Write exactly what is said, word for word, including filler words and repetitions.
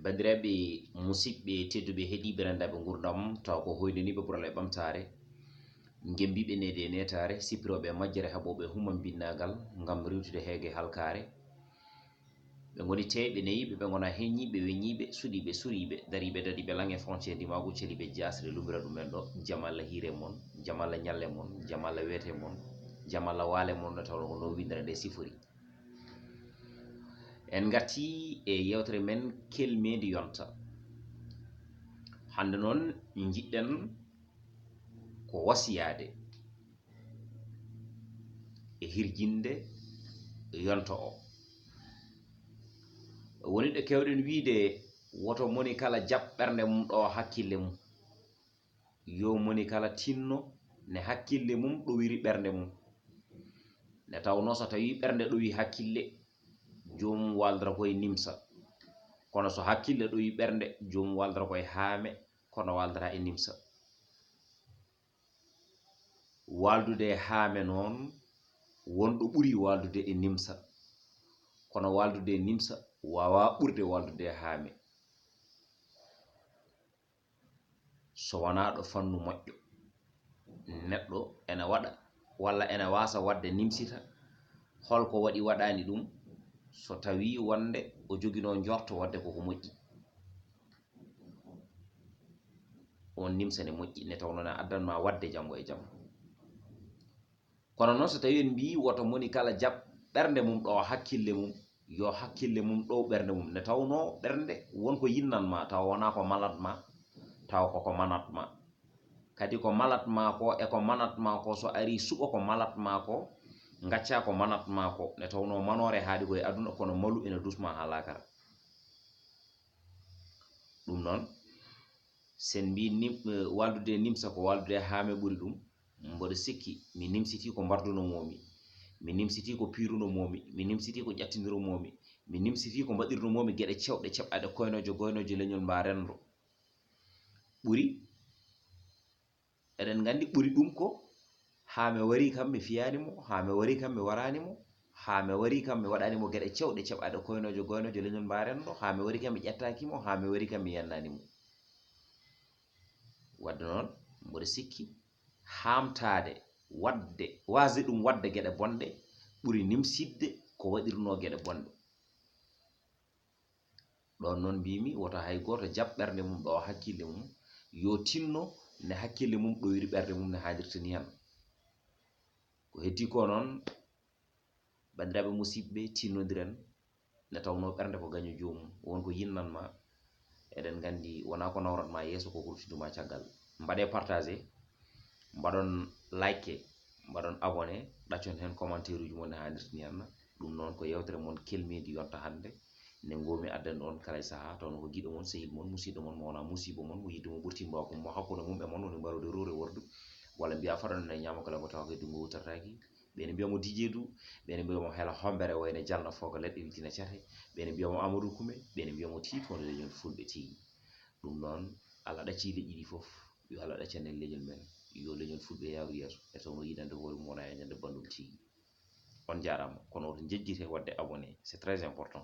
Banndiraaɓe musidɓe tedduɓe heɗiiɓe renndaɓe nguurndam, taw ko hoyndaniiɓe burale ɓamtaare, ngemmbiiɓe needi e neetaare, sippirooɓe majjere, haɓooɓe humam binnaagal ngam riiwtude heege halkaare. Ɓe ngoni teeyɓe neyiiɓe, ɓe ngona heññiiɓe weññiiɓe, suɗiiɓe suriiɓe, dariiɓe daɗiiɓe laŋ e foncé ndimaagu, celiiɓe jaasre lumbira ɗumen ɗo. Jam Allah hiire mon, jam Allah ñalle mon, jam Allah weete mon, jam Allah waale mon, no tawno ko no winndere nde sifori. En ngartii e yeewtere men kelmeendi yonta. Hannde noon njiɗɗen ko wasiyaade e hirjinde yonta o. Woni ɗo keewɗen wiyde woto moni kala jaɓ ɓernde mum ɗo hakkille mum. Yo moni kala tinno ne hakkille mum ɗowiri ɓernde mum. Nde tawnoo so tawii ɓernde ɗowi hakkille, joomum waldata ko e nimsa. Kono so hakkille ɗowi ɓernde, joomum waldata ko e haame, kono waldata e nimsa. Waldude e haame noon, won ɗo ɓuri waldude e nimsa. Kono waldude e nimsa waawaa ɓurde waldude e haame. So wonaa ɗo fannu moƴƴo, neɗɗo ena waɗa walla ena waasa waɗde nimsita, hol ko waɗi waɗaani ɗum, so tawii wonde o joginoo njorto waɗde ko ko moƴƴi. On nimsa ne moƴƴi, nde tawnoo ne addan ma waɗde janngo e jam. Kono noon, so tawii en mbiyi woto moni kala jaɓ ɓernde mum ɗo hakkille mum, yo hakkille mum ɗow ɓernde mum. Nde tawnoo ɓernde won ko yinnan ma, tawa wonaa ko malat ma, tawa koko manat ma. Kadi ko malat ma ko e ko manat ma ko, so arii suɓo ko malat ma ko, ngacca ko manat ma ko. Nde tawnoo manoore haaɗi ko e aduna, kono malu ene dus ma haa laakara. Ɗum noon, sen mbii nim-, eh, waldude e nimsa ko waldude e haame ɓuri ɗum, mboɗo sikki mi nimsitii ko mbardunoo-moo-mi, mi nimsitii ko piirunoo-moo-mi, mi nimsitii ko ƴattiniroo-moo-mi, mi nimsitii ko mbaɗirnoo-moo-mi geɗe cewɗe, ceɓɗaaɗe koynoojo, goynoojo, leñol mba renndo. Ɓuri, eɗen nganndi ɓuri ɗum ko, haame warii kam mi fiyaani mo, haame warii kam mi waraani mo, haame warii kam mi waɗaani mo geɗe cewɗe, ceɓɗaaɗe koynoojo, goynoojo, leñol mba renndo, haame warii kam mi ƴettaaki mo, haame warii kam mi yennaani mo. Wadde noon, mboɗo sikki, haamtaade waɗde, waasde ɗum waɗde geɗe bonɗe ɓuri nimsitde ko waɗirnoo geɗe bonɗe. Ɗoon noon mbiymi, woto hay gooto jaɓ ɓernde mum ɗo hakkille mum, yo tinno ne hakkille mum ɗowiri ɓernde mum ne haanirta ni han. Ko heddii ko noon, banndiraaɓe musidɓe, tinnondiren, nde tawnoo ɓernde ko gaño joomum, won ko yinnan ma, eɗen nganndi wonaa ko nawrat ma yeeso, ko ko ruttindu ma caggal. Mbaɗee partagé, mbaɗon like, mbaɗon abonné, ɗaccon heen commentaire uji mon ne haanirta ni han. Ɗum noon ko yeewtere mon kelmeendi yonta hannde, nde ngoomi addande on kala e sahaa, tawnoo ko giɗo mon, sehil mon, musiɗɗo mon, mo wonaa musiibo mon, mo yidde mon ɓurti mbaaw ko mo hakkunde mum e mon woni mbarooɗe ruure wordu, walla mbiyaa faɗon ne ñaamo kala ko tawa ko e dunngo wuttortaaki. Ɓe ne mbiya mo Didier Dou, ɓe ne mbiya mo Hela Hombere, wayno jalna fooka leɗɗe wiltina cate, ɓe ne mbiya mo Amadou Koume, ɓe ne mbiya mo Tiitoonde Leñol Fulɓe Tigi. Ɗum noon, Allah ɗaccii leƴƴi ɗi fof, yo Allah ɗaccan en leñol men, yo leñol Fulɓe yaaru yeeso, e tawnoo yiɗande hoore mum wonaa e ñande banndum tigi. On njaaraama, kono woto njejjite waɗde abonné, c'est très important.